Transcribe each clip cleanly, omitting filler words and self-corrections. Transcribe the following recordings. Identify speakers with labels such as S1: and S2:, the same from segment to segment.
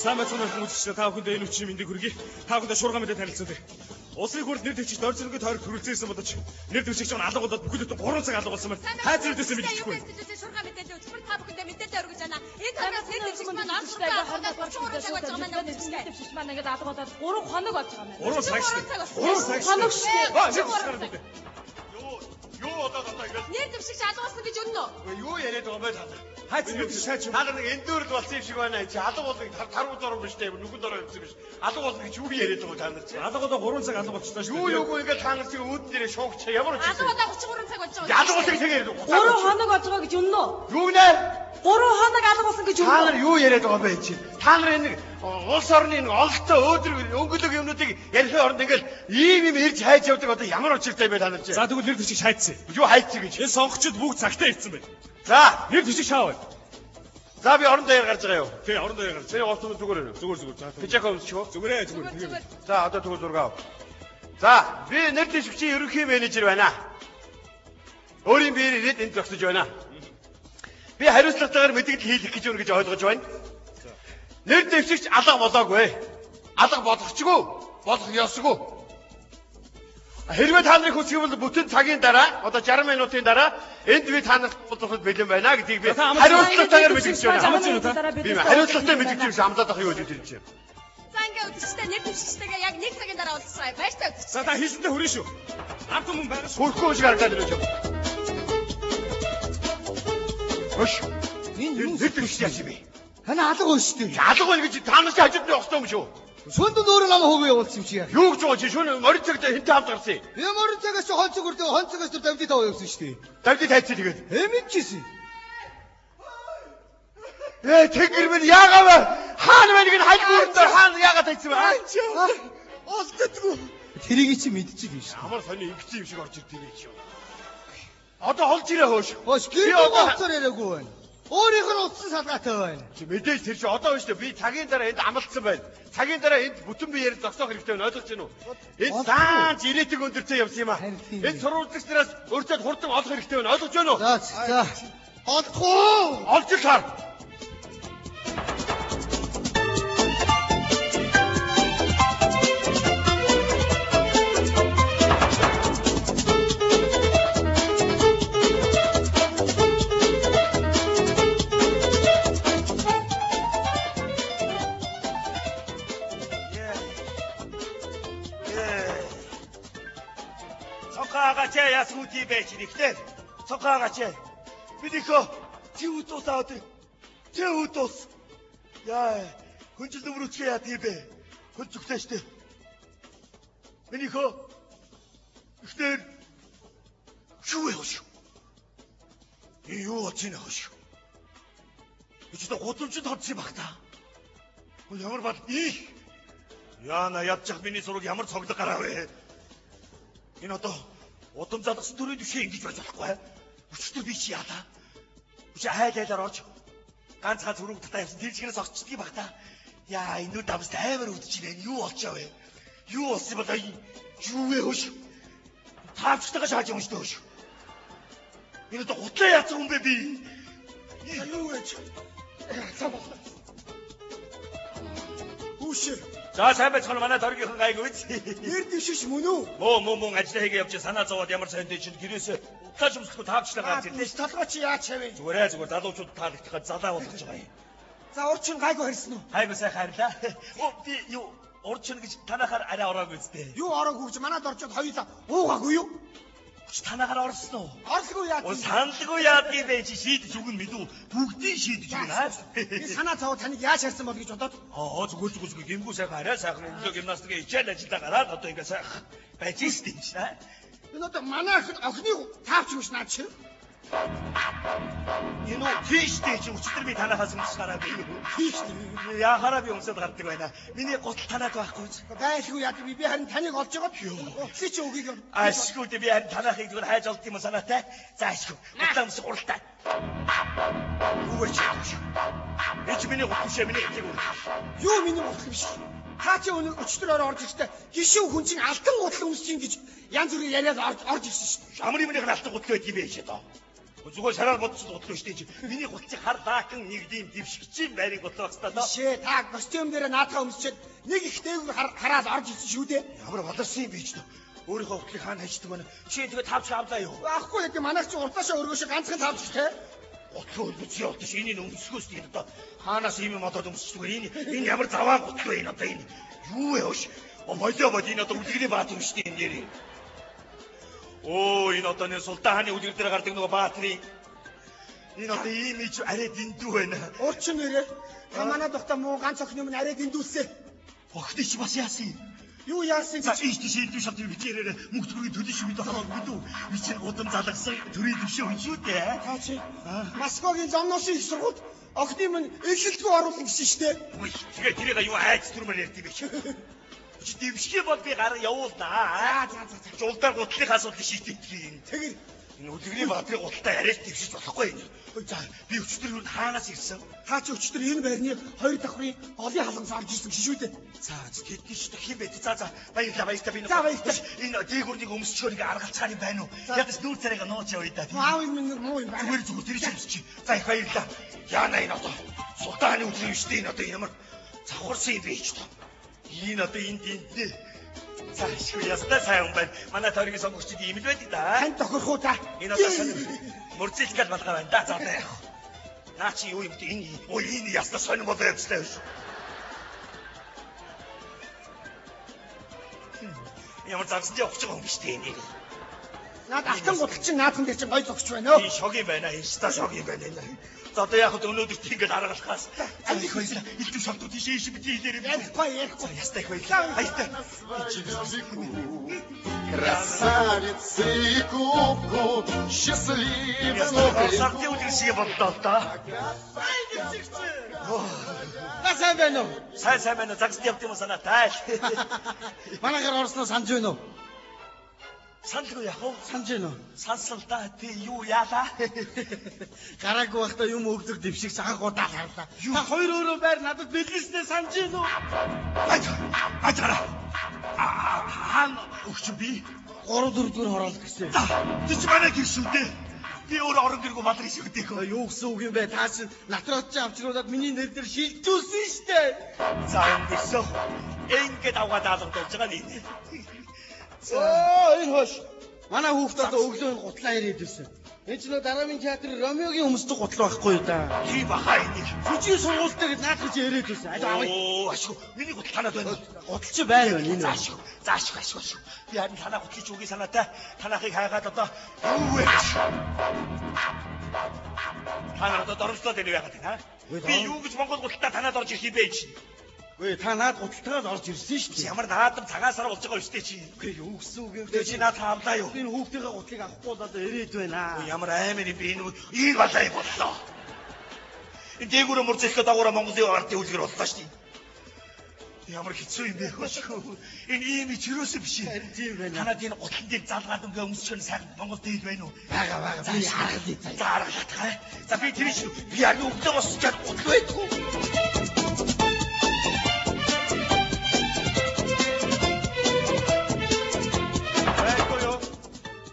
S1: Сайн байцгаана уу үзэгчдээ, та бүхэндээ энэ өчийн мэндийг хүргэе. Та бүхэндээ шуурга мэдээ танилцуулъя. Улсын хурлд нэр дэвшигч дор зөрөнгө тойрог төрөлцсөн боловч нэр дэвшигч нь алга болоод бүхэл бүтэн 3 цаг алга болсон байна. Хайр зэрэгдсэн мэдчихгүй.
S2: Шуурга мэдээлэл өтгөр та бүхэндээ мэдээлэл өргөж байна. Энэ тойрогт нэр дэвшигч маань алга болоод 33 цаг болж байгаа маань
S3: нэр дэвшигч маань ингээд алга болоод 3 хоног болж байгаа
S1: маань. 3 цаг шүү. 3 цаг.
S3: Хоног шүү.
S4: Юу одоо ингээд
S2: нэр дэвшигч алга болсон гэж үнэн үү?
S4: Юу яриад байгаа юм бэ та нар?
S1: Хайц нэр дэвшигч
S4: та нар нэг эндүүрэл болсон юм шиг байна. Чи алга болныг таруу зурм биш дээ. Нүгэн дорой юмсан биш. Алга болно гэж юу яриад байгаа та нар чи?
S1: Алга болоо 3 цаг алга болчихлоо шүү.
S4: Юу юугүй ингээд та нар чи үүдэн дээрээ шуугч ямар ч.
S2: Алга болоо 33 цаг болж байгаа.
S4: Алга болсон гэж яриад байгаа.
S3: 3 хоног болж байгаа гэж үнэн үү?
S4: Юу гинэ?
S3: 3 хоног алга болсон гэж үнэн үү?
S4: Та нар юу яриад байгаа юм бэ чи? Та нар энэ улс орны нэг ололтой өөдрөг өнгөлөг юмнуудыг ярихын оронд ингээд ийм юм ирж хайж явдаг одоо ямар учиртай юм бэ та нар чи?
S1: За тэгвэл нэр дэвшигч хайцсан.
S4: Юу хайцсан гэж?
S1: Энэ сонгогчид бүгд цагтаа ирсэн байна.
S4: За
S1: нэр дэвшигч хаав.
S4: За би орон даяар гарч байгаа юу?
S1: Тий, орон даяар гарч.
S4: Миний гоц зүгээр үү?
S1: Зүгээр зүгээр. За
S4: пижак өмсчих үү?
S1: Зүгээрээ зүгээр.
S4: За одоо тэгвэл зураг ав. За би нэр дэвшигчийн ерөнхий менежер байна. Өөрийн биеэр ирээд энд зогсож байна. Би хариуцлагатайгаар мэдээлэл хийх гэж байна гэж ойлгож байна. Нэр дэвшигч алга болоогүй. Алга болгочгүй. Болох ёсгүй. Хэрвээ та нарыг хүсэх юм бол бүтэн цагийн дараа, одоо 60 минутын дараа энд би та нарт уулзахад бэлэн байна гэдгийг би хариуцлагатайгаар мэдгэж байна. Би хариуцлагатай мэдгэж юм шиг амлаад ах юу гэж хэлж байна.
S2: За ингээ үзэгчтэй нэр дэвшигчтэйгээ яг нэг цагийн дараа уулзсан. Баяртай үзэгч.
S1: За та хийсэндээ хүрэн шүү. Ард түмэн байгаа шүү.
S4: Хүрхгүй юм шиг харагдаад байна шүү. Хөш.
S5: Энэ юу
S4: нэр дэвшигч яаш юм бэ?
S5: Таны алга байна шүү дээ.
S4: Алга байна гэж та нар чи хажууд нь явах ёстой юм шүү.
S5: Шөнөд өөрөө намайг хөвөө явуулсан юм чи яа.
S4: Юу гэж байгаа чи шөнө морин цагт хинтээ хамт гарсан юм.
S5: Би морин цагаас чи хонцог өрдөө хонцогоос тэр давдий тав явсан шүү дээ.
S4: Давдий тайцсан тэгээд.
S5: Хэмжижсэн.
S4: Тэнгэр минь яагаад вэ? Хаана байна гэн хальгүүр дээр хаана яагаад тайцсан бэ?
S5: Олддоггүй. Тэрийг чи мэдчих юм шүү.
S4: Ямар сони ингэсэн юм шиг орж ирдэг юм чи. Одоо олж ирээ хөөш.
S5: Хөөш гэр гоцоор яриаггүй байна. Өөрийнх нь утсан салгаатай байна.
S4: Чи мэдээж тэр чи одоо биш үү? Би цагийн дараа энд амлцсан байна. Цагийн дараа энд бүтэн биеэр зогсоох хэрэгтэй байна. Ойлгож байна уу? Энд даанч ирээдэг өндөрцөө явсан юм аа. Энд сурвалжлагч нараас өөртөө хурдан олох хэрэгтэй байна. Ойлгож байна уу?
S5: За за. Олдохгүй.
S4: Олж ил хар.
S6: Ясгүти байж нэгтэй. Цогаагач. Минийхөө чи үдус аваад. Чи үдус. Яа, хүнжил нүмер үчгээ яа тийм бэ? Хүн зүгтэй штэ. Минийхөө ихтер юу вэ хөш? Юу болж байна хөш? Би ч одоо гудамжинд хордсон юм бах та. Ямар бал их. Яна ядчих миний зураг ямар цоглог гараа вэ? Энэ одоо удам залгасан төрийн түвшээ ингэж байж болохгүй. Өчтөр би чи яалаа. Өчи айл айлаар орж ганц ганц өрөг татаа явсан тэр чигээс огцдгийг баг та. Яа энэ нүд дамс амар үүдэж байна. Юу болчихоо вэ? Юу болсон бол юу вэ хөш? Таавчтайгаа шааж юм шүү дээ хөш. Энэ одоо гутлаа яацсан хүн бэ би?
S5: Юу гэж? Үүшээ.
S6: За сайн байцгаана манай доргийнхан гайгүй биз?
S5: Нэр дэвшигч мөн үү?
S6: Мөө мөө мөн ажиллаа хийгээ явж санаа зовоод ямар сондой чинь гэрээсээ удлааж өмсөхгүй таавчлаа гарч ирлээ.
S5: Толгой чи яаж чавэ?
S6: Зүгээрээ зүгээр залуучууд таалагдах гэж залаа болгож байгаа юм.
S5: За урд чинь гайгүй харьсан уу?
S6: Гайгүй сайхан харилаа. Оо би юу урд чинь гэж танахаар арай ороогүй үстэй.
S5: Юу ороогүй гэж манад орчод хоёулаа уугаагүй юу?
S6: Танахаар орсон уу?
S5: Орлого яад.
S6: Саналгүй яад юм бэ чи шийдэж өгнө мэдүү. Бүгдийг шийдэж өгнө.
S5: Би санаа зовоо таныг яаж харсан бол гэж бодоод.
S6: Аа зүгээр зүгээр зүгээр гимгүү сайхан арай сайхан өглөө гимнастикийн хичээл ажиллаа гараад одоо ингээ сайхан байж штэ юм шиг.
S5: Энэ одоо манай охины таавч юм ш наад чи.
S6: Энэ үү тийштэй чи өчтөр би танахаас өмсөж гараагүй.
S5: Тийштэй.
S6: Яхаараа би өмсөд гардаг байна. Миний гутал танаад байхгүй.
S5: Байлгүй яа би харин таныг олж байгаад гутлыг чи өгье.
S6: Ашгүй дээ би харин танахыг зүгээр хайж олд юм санаатай. За ашгүй. Гутлаа өмсөх уралтай. Юу вэ чи? Би чи миний гутал шээ миний гутлыг өгье.
S5: Юу миний гутал биш. Та чи өчтөр орой орж ирэхдээ гişүү хүн чинь алтан гутал өмсөж ин гэж янз бүрийн яриад орж ирсэн шүү дээ.
S6: Ямар юмных нь алтан гутал байд юм бэ чи одоо? Зүгээр шараар бодсон гутал шүү дээ. Миний гутал чи хар лаакан нэг дэм дэвшигчийн байрыг гутал байх хэрэгтэй доо.
S5: Бишээ та костюм дээр наадхаа өмсчихэд нэг их дээгүүр хараад орж ирсэн шүү дээ.
S6: Ямар баларсан юм бэ ч дөө. Өөрийнхөө гутлыг хаана хайчдаг байна? Чи тэгээ тавч авлаа юу?
S5: Аахгүй яа манайх чи уртаашаа өргөөшөө ганцхан тавч те.
S6: Гутлын хөлбөц явуулж энийг өмсгөөс тийм одоо хаанаас ийм юм одоод өмсчдөг энэ энэ ямар заваа гутал вэ энэ одоо энэ юу вэ хөш? Молио бод энэ одоо үлгэрийн баатар юм шүү дээ энэ нэр. Оо энэ одоо нэг султан хааны үлгэр дээр гардаг нөгөө баатрын энэ одоо ийм ич арай дэндүү байна.
S5: Урчин нэрээ та манай тухтай муу ганц охины өмнө арай дэндүүлсэ.
S6: Охины чи бас яасан юм?
S5: Юу яасан
S6: гэж ийш тийш элдв шалт битээрээ мөнгө төгрөгийн төлөн шүү бид болохоор мэдүү. Би чинь удам залгасан төрийн дэвшээ хүн шүү дээ.
S5: Та чи Москвагийн зомносын их сургуульд охины минь элсэлтгүй оруулна гэсэн шүү дээ.
S6: Тэгээ тэрийг юу айц төрмөр ярьд юм бэ чи. Чи дэвшгээ бол би гараа явуулнаа.
S5: За за за.
S6: Жулдаар гутлын асуудлыг шийдэх юм.
S5: Тэгэр
S6: энэ үлгэрийн баатрын гуталтай арай ч дэвшиж болохгүй юм. За би өчтөр юу хаанаас ирсэн?
S5: Та чи өчтөр энэ байрны хоёр давхрын олон халамж орж ирсэн гэж шүү дээ.
S6: За тэдний ч хэн бэ? За за баярлалаа баярлалаа би.
S5: За баярлалаа.
S6: Энэ дээгүүрнийг өмсчөөр ингээ аргалцгаар юм байна уу? Ядаж нүүр царайгаа нууц явъя да.
S5: Аав юм нэг муу юм байна.
S6: Зүгээр зүгээр тэр чинь өмсчи. За их баярлалаа. Яана энэ одоо султан хааны үлгэр юм шүү дээ энэ одоо ямар завхарсан юм бэ ч тоо. Энэ одоо энд энд За шүү ястай сайн хүн байна. Манай тойргийн сонгогчид ийм л байдаг да.
S5: Тань тохирох уу та?
S6: Энэ одоо сонир мөрзилгэл балгаа байна да. За одоо яах вэ? Наа чи юу юм бэ? Энэ ой энэ ястай сонир болоо явчлаа шүү. Ямар загсанд явах гэж байгаа юм биш үү энийг.
S5: Наад алтан гутал чинь наадхан дээр чинь гой зогсож байна.
S6: Энэ шог юм байна. Энэ ста шог юм байна. За одоо яах вэ? Өнөөдөр тийм ингээд аргалахаас. За их баярлалаа. Илдэв шалтуу тийш ийш бити хэлээрэй.
S5: Ярихгүй ярихгүй.
S6: За ястай их баярлалаа. Баяртай.
S7: Красавицы кубку счастливому
S6: Сардын үлгэр шиг боллоо л доо.
S4: Та сайн байна уу?
S6: Сайн сайн байна уу? Загсанд явд юм уу санаатай.
S4: Манайхаар орсноо санаж байна уу?
S6: Саналгүй яах вэ?
S4: Санаж байна уу?
S6: Сансан л да. Тий юу яалаа?
S4: Гараагүй байхдаа юм өгдөг дэвшигч анх удаа харлаа. Та хоёр өөрөө байр надад бэлгэснээ санаж байна уу?
S6: Аж аж гараа. Хаан өгч би
S4: 3 4 дугаар хороолох гэсэн.
S6: За чи чи манай гэр шүү дээ. Би өөр орон гэргүй балар шүү дээ.
S4: Юу гэсэн үг юм бэ? Та чинь натрот чи авчруулад миний нэр дээр шилжүүлсэн шүү дээ.
S6: За өнгөрсөө. Ингээд авгаад алгадуулж байгаа нь энэ.
S4: Оо энэ хоош. Манай хүүхд одоо өглөө энэ гутлаа ирээд ирсэн. Энэ ч нөө дараамын театрын Ромеогийн өмсдөг гутал байхгүй юу да.
S6: Тий баха энийг.
S4: Жүжиг сургуультай гэж наадах гэж яриад байсан. Аль авъя.
S6: Оо ашгүй. Миний гутал танад байна.
S4: Гутал чи байна байна энэ.
S6: За ашгүй. За ашгүй ашгүй ашгүй. Би харин танаа гутлыг чи үгүй санаатай. Танахыг хайгаад одоо юу вэ? Та нар одоо дормжлоод байна яагаад вэ? Би юу гэж Монгол гуталтаа танад орж ирэх юм бэ чи?
S4: Үгүй та наад гуталтайгаар орж ирсэн шүү дээ.
S6: Ямар наадам цагаан сар болж байгаа юм шүү дээ чи.
S4: Үгүй юу гэсэн үг юм
S6: бэ? Чи наад авлаа юу?
S4: Энэ хүүхдийнхээ гутлыг авахгүй бол одоо ирээд байна.
S6: Ямар аймар юм бэ энэ ийм балаа юм боллоо. Энэ дээгүүрээ мурзэлхэ дагуура Монголын ардын үлгэр боллоо шүү дээ. Ямар хэцүү юм бэ хөөшгүй. Энэ ийм ич юусэн биш.
S4: Харин тийм байна.
S6: Танад энэ гутлан дээр залгаад ингээ өмсчөн сайхан Монгол дээл байна уу?
S4: Бага бага. Би аргалъя.
S6: За аргалах. За би тэр шүү. Би харин өглөө босч чад гутал байдгүй.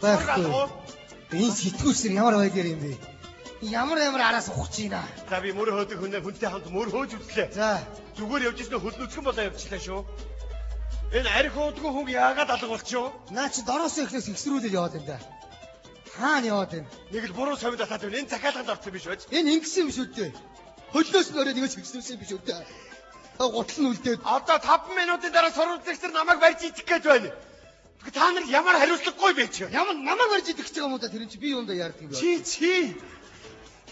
S5: Байхгүй. Энэ сэтгүүлсэр ямар байдгаар юм бэ? Ямар ямар араас ухаж байна.
S4: За би мөр хөөдөг хүнээ хүнтэй хамт мөр хөөж үзлээ.
S5: За
S4: зүгээр явж ирсэн хөлнөцгөн болоо явчихлаа шүү. Энэ арх уудгүй хүн яагаад алга болчихов?
S5: Наа чи дороос эхлээс ихсрүүлэл яваад байна да. Хаана яваад байна?
S4: Нэг л буруу совин татаад байна. Энэ захиалганд орсон биш байж.
S5: Энэ ингэсэн юм шүү дээ. Хөлнөөс нь ороод ингэж ихсрүүлсэн юм биш үү дээ. Гутал нь үлдээд.
S4: Одоо 5 минутын дараа сурвалжлагч нар намайг барьж идэх гэж байна. Та нар ямар хариуцлагагүй бэ чи?
S5: Ямар намайг барьж идэх гэж байгаа юм уу да тэр чинь би юундаа яардаг юм бэ?
S4: Чи чи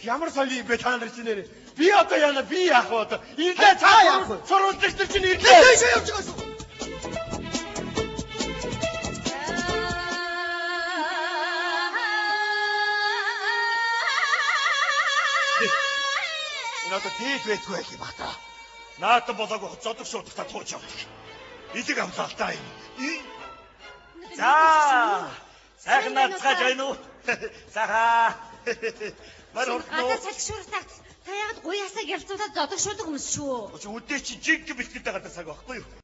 S4: ямар сони юм бэ та нар чи нэрээ? Би одоо яана би яах вэ одоо? Ирлээ цаа яах вэ? Сурвалжлагч нар чинь ирлээ.
S5: Тийшээ явж байгаа шүү.
S6: Энэ одоо дээд байдгүй байх юм ба та. Наатан болоогүй зодог шуудахтаа тууж явдаг. Илэг авлаа л да энэ. За сайхан наацгааж байна уу? Сайхан. Мар хурдан уу?
S2: Гадаа салхишууртаа та яагаад гуяасаа гялцуулаад зодог шуудаг юм шүү.
S6: Чи үдээ чи жинхэнэ бэлтгэлтэй гардаг цаг байхгүй юу?